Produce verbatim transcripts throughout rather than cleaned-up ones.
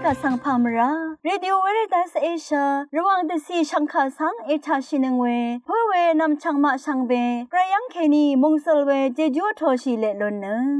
Vsvng pà mvrá Radio Veritas Asia Rvwàng dvcì shv̀ngkà svng ètàshìnøng we pǿ we nv̀mchv̀ng maq shvngbe gvray yv́ng kèní mòngsøl we jejú vtoshì leq lunnøng.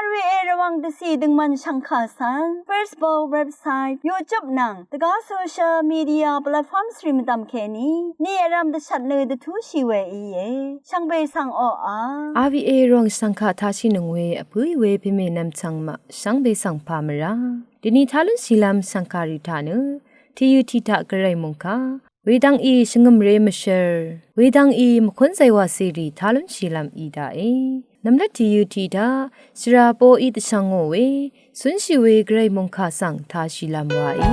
R V A Rvwàng dvcì døngmvn shv̀ngkà svng Facebook, website, YouTube nvng dvgá social media platform svri mvdv̀m kèní ni vrvm dvshvt nø dvtúshì we íe. Shvngbe svng oqà R V A Rvwàng shv̀ngkà tashìnøng we vpǿì we pèmè nv̀mchv̀ng maq shvngbe svng pà mvrá dvni tá lúnshìlv́m shv̀ngkàrì taq nø tìyø tiq taq gvray mòngkà wedvng í shvngø̀mré mvshvr wedvng í mvkúnzay wàcèrì tá lúnshìlv́m í daqe. Nv̀mlat tìyø tiq taq shvrà poqí dvshvngò we cúnshì we gvray mòngkà svng tāshìlv́m wàí.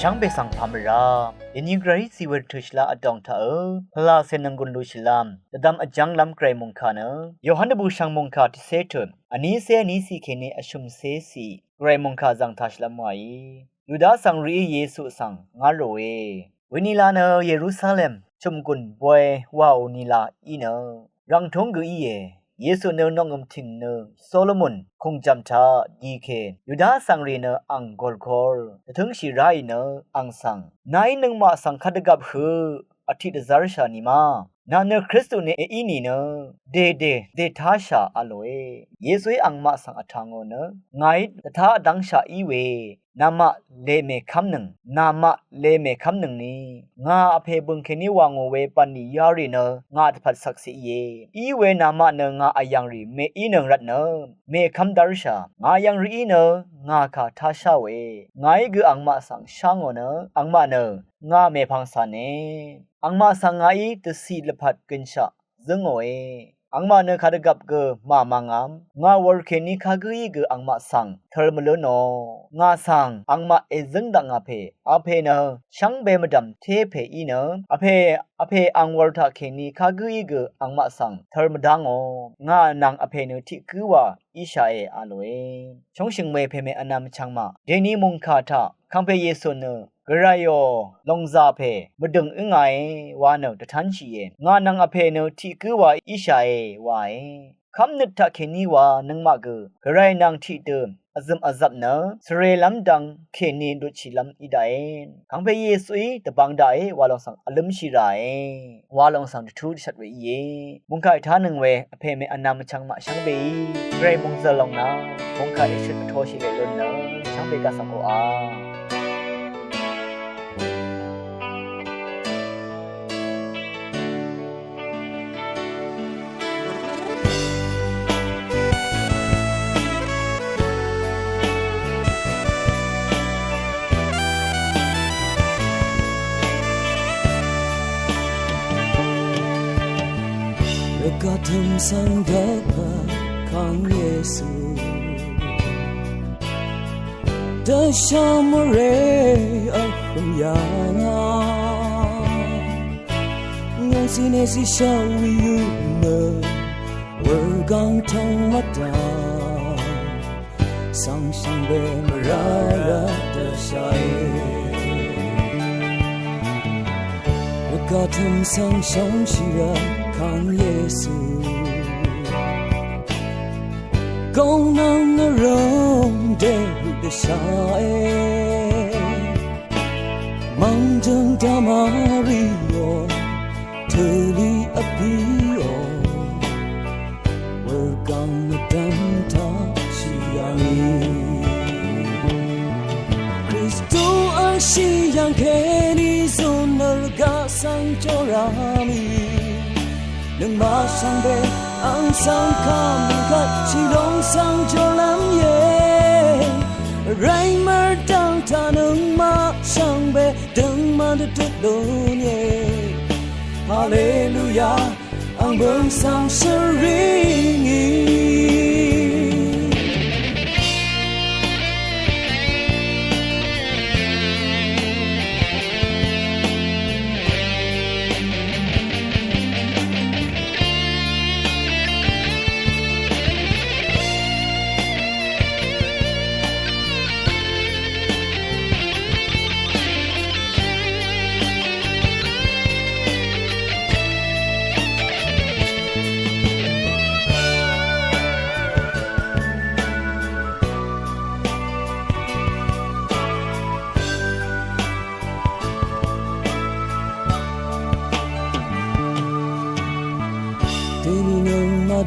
Shvngbe svng pà mvrá dvni gvrayí zì we rvtø̀ shvlá vdòng taqø pvlacè nònggùn lushìlv́m dvdvm vjv́nglv́m gvray mòngkà nø Yohan dvbùshv̀ng mòngkà tiqcé tut vnícé vnícì kèní vshø̀mcé cì gvray mòngkà zv̀ng tāshìlv́m wàí. Yuda svng rìí Yesu svng ngá ròe. Wenila nø Yerusalem chø̀mgùn boy wàò nila í nø rv̀ngtúng gø íe. Yesu nø noqngø̀m tìng nø Solomon kùngjv̀m taq dì kè Yuda vsvngrì nø ang gòlgol dvtǿngshì ráì nø ang svng, nàí nøngmaq svng kadvgvp høq vtiq dvzv́rshà nìma, nà nø Kristu nø èí nìnø dèdè dètáshà a lòe. Yesuí angmaq svng vtà ngò nø ngàí dvtá vdv́ngshà í we, namaq lèmèkv́mnøng, namaq lèmèkv́mnøngni ngà Vpè bø̀ng kèní wà ngò we bv̀nlì yarì nø ngà dvpvt shvkse íe. Í we namaq nø ngà vyv̀ngrì mèínøng rvtnø mèkv́m dv́rshà, ngà vyv̀ngrìí nø ngà kà tásháòe. Ngàí gø angmaq svng shá ngò nø angmaq nø ngà mèpvngsàne. Angmaq svng ngàí dvcì lvpat gønshaq zǿngòe. Angmaq nø kadvgvp gø màmvngvm, ngà wur kèní kagǿí gø angmaq svng tø̄l mvlǿnò. Ngà svng angmaq èzǿng dakngà pè, Vpè nø shvngbe mvdv̀m té pè í nø Vpè, Vpè ang wur taqkèní kagǿí gø angmaq svng tø̄l mvdángò. Ngà nvng Vpè nø tiq gǿ wa íshàe a lòe. Shóngshø̀ng we pèmè vnvm vchvng maq dèni mòngkà taq Kàngpè Yesu nø Gvrayò, lòngzà pè mvdø̀ng ǿngàe wa nø dvtánshìe. Ngà nvng Vpè nø tiq gǿ wa íshàe wae. Kv́mnøt taqkèní wa nøngmaq gø Gvray nvng tiqdø vzø̀m vzvp nø svrelv́m dvng kèní lutshìlv́m í daqe. Kàngpè Yesuí dvbvng daqe wa lòng svng vlǿmshì ràe wa lòng svng dvtú dvshvt we íe. Mòngkà ètánøng we vpè mè vnvm vchvng maq shvngbeí Gvray mòngzø̀l lòng nvng mòngkà èshøt vtoshì lè lun nø shvngbe gvt svng koqà. Rvgaq tø̀m svng dvpvt Kàng Yesu dvshà mvrè vhø̀m yà ngà. Ngòngzí nèzí shvwi yø nø wurgáng tóng mvdà svng shvngbe mvrá rvt dvshàe. Rvgaq tø̀m svng shóngshì rvt Kàng Yesu góng nvng nvrø̀m dèhøq dvshàe. Mv̀ngdø̀ng dvmvríò tø̀lì vpíò wurgáng mvdv́m taq shì yà ngì. Kristu vshì yv̀ng kèní zùn nø rvgaq svng jórá mì. Nøngmaq shvngbe ang svng kà mì kvt shì lòng svng jórlv́m íe. Vrayng mvrdv̀ng taq nøngmaq shvngbe døngman dvdøt lún íe. Haleluya, ang bø̀ng svng shvring ì.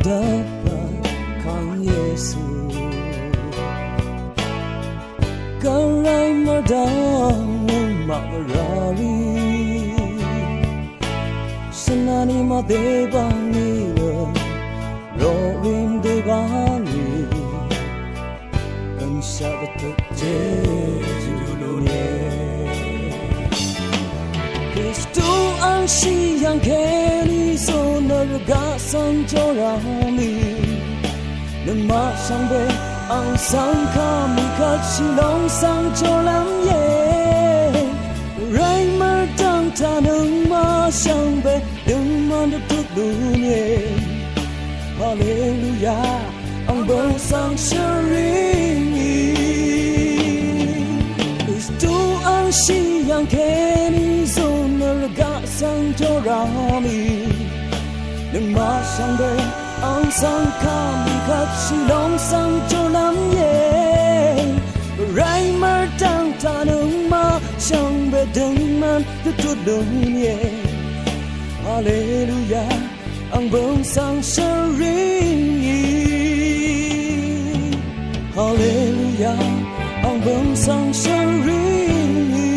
Dvpvt Kàng Yesu Gvray mvrdv̀ng nøngmaq mvrà rì shvnani mvdvbà nìlø roqrim dvbà nì Vnshaq vtøq Jesu lúne. Kristu angshì yv̀ng kèní zùn nø rvgaq svng jòrà mì. Nøngmaq shvngbe ang svng kà mì kvt shìlòng svng jòrlv́m íe. Rvray mvrdv̀ng taq nøngmaq shvngbe døngman dvtut lúne. Haleluya. Ang bø̀ng svng shvrì ngì Kristu angshì yv̀ng kèní zùn nø rvgaq svng jòrà mì. Nøngmaq shvngbe ang svng kà mì kvt shìlòng svng jòrlv́m íe. Rvray mvrdv̀ng taq nøngmaq shvngbe døngman dvtut lúne. Haleluya. Ang bø̀ng svng shvrì ngì. Haleluya. Ang bø̀ng svng shvrì ngì.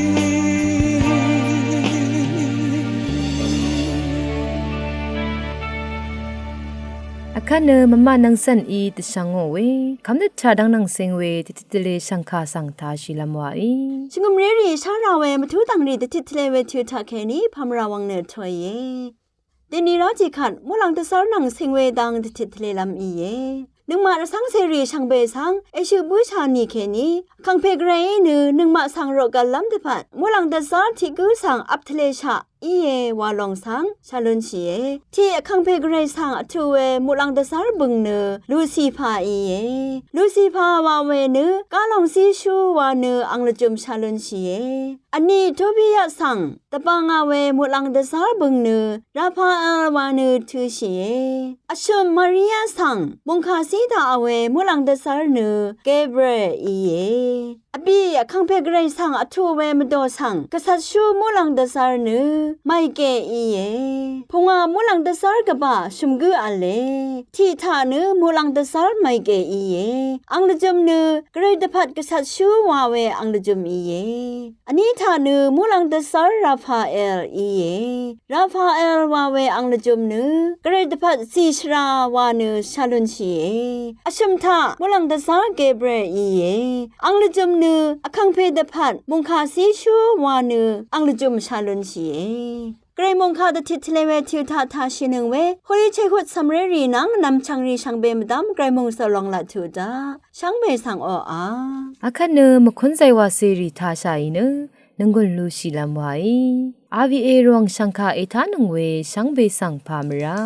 Vkvt nø mvmà nvng cv̀n í dvshvngò we kvmnøt taq dvng nvng cing we dvtit tvle shv̀ngkà svng taq shìlv́m wàí. Shvngø̀mrérì shá ra we mvtú dv̀ngrì dvtit tvle we tø taq kèní pàmvrà wvng nø tø̀ìe. Dèni rá tiqkvt muqlàng dvzv́r nvng cing we dang dvtit tvlelv́m íe. Nøngmaq rvcv́ngcèrì shvngbe svng èshø bǿshà nì kèní vkàngpè gvrayí nø nøngmaq svng roqgv̀llv́m dvpvt muqlàng dvzv́r tiq gǿ svng vp tvleshaq íe wa lòng svng shàlunshìe. Tiq vkàngpè gvray svng vtú we muqlàng dvzv́r bø̀ng nø Lucifer íe. Lucifer wa we nø gálong zíshú wa nø ang lvjø̀m shàlunshìe. Vní Tobiya svng dvbv̀ngà we muqlàng dvzv́r bø̀ng nø Raphael wa nø tø̄shìe. Vshø̀m Maria svng mòngkà zí daqà we muqlàng dvzv́r nø Gabriel íe. Vbì vkàngpè gvray svng vtú we mvdò svng gvcvtshú muqlàng dvzv́r nø Michael íe. Pungwà muqlàng dvzv́r gvbà shø̀m gǿ v̄le. Tiq taq nø muqlàng dvzv́r Michael íe. Ang lvjø̀m nø gvray dvpvt gvcvtshú wa we ang lvjø̀m íe. Vní taq nø muqlàng dvzv́r Raphael íe. Raphael wa we ang lvjø̀m nø gvray dvpvt zì shvra wa nø shàlunshìe. Vshø̀m taq muqlàng dvzv́r Gabriel íe. Ang lvjø̀m nø vkàngpè dvpvt mòngkà zíshú wa nø ang lvjø̀m shàlunshìe. Gvray mòngkà dvtit tvle we tø taq taq shìnøng we hoqí chehut cv̀mrérì nvng nv̀mchv̀ngrì shvngbe mvdv́m gvray mòngsø̀l lòng laq tuq daq shvngbe svng oqà. Akvt nø mvkúnzay wàcèrì taq shàì nø nònggùn lushìlv́m wàí. R V A Rvwàng shv̀ngkà ètánøng we shvngbe svng pà mvrá.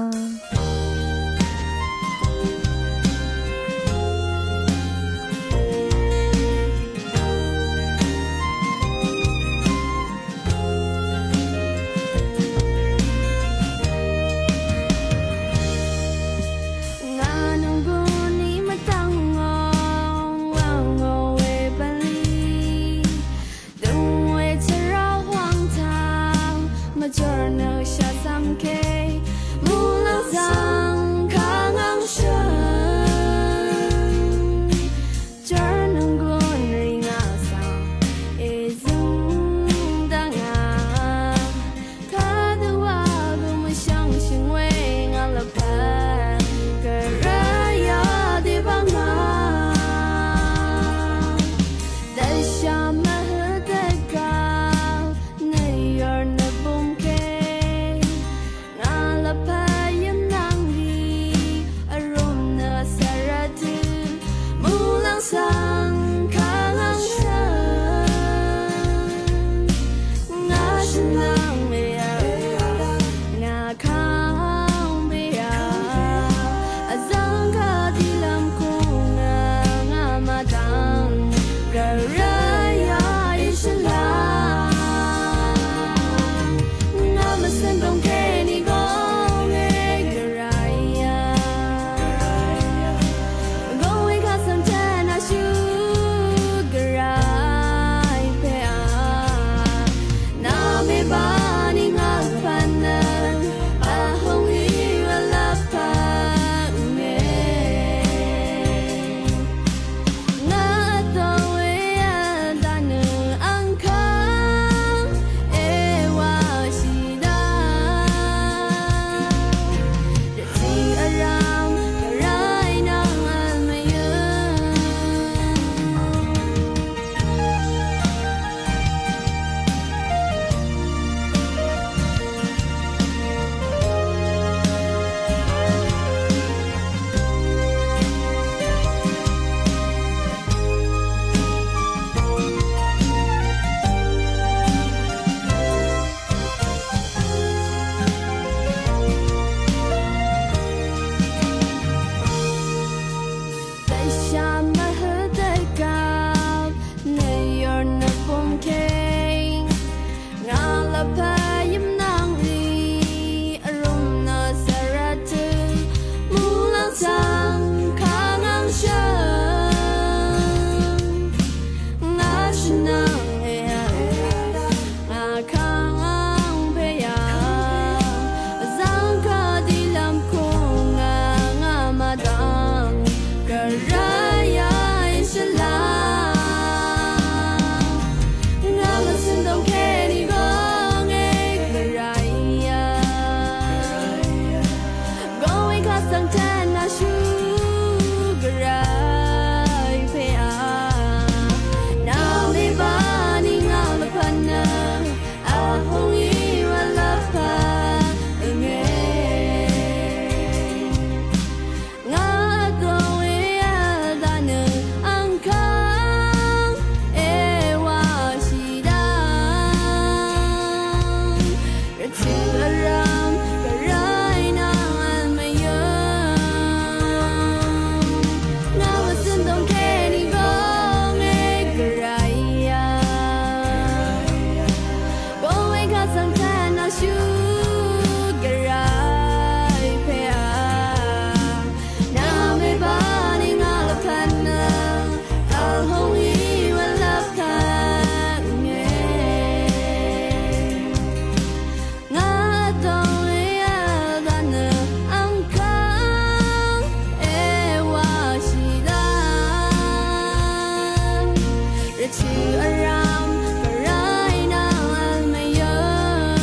Aram, Gvray nvng vl mvyøng.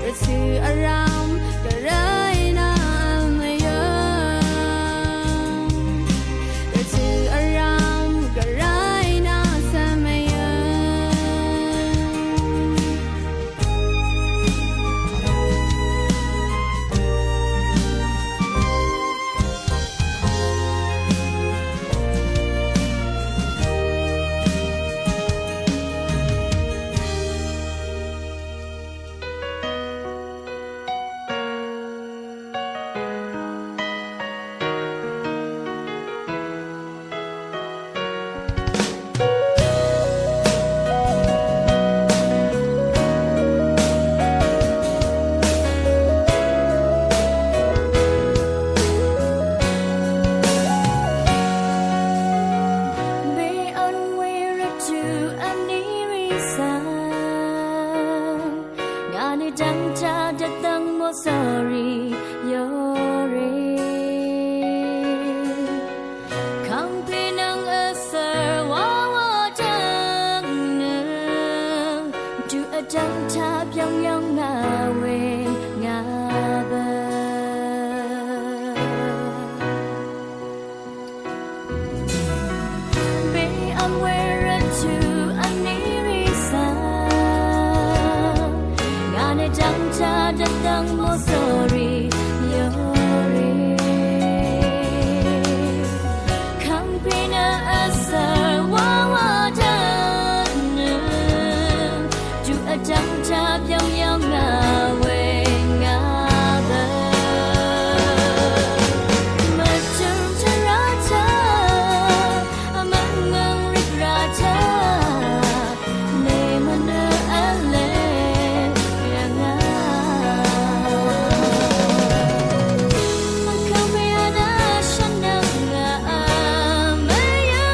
Rvtø aram, Gvray nvng vl mvyøng. Rvtø aram, Gvray nvng vl mvyøng. Be on we rvtø vní rì svng. Ngà nø dv́ngtaq dvdvng mòsòrì yòrì. Kàngpè nvng vsvr wawa dv́ng nø. Dø vdv́ngtaq byv́ng yv́ng ngà we ngà bø. Be on we rvtø vní rì svng. Ngà nø dv́ngtaq dvdvng mòsòrì yòrì. Kàngpè nø vsvr wawa dv́ng nø. Dø vdv́ngtaq byv́ng yv́ng ngà we ngà bø. Mvtø̀m tvrà taq, mvngvng rìgrà taq, mèmvnø v̄le yv̀ngà. Mvkvm yv̀nà shvnøng ngà v̄l mvyøng.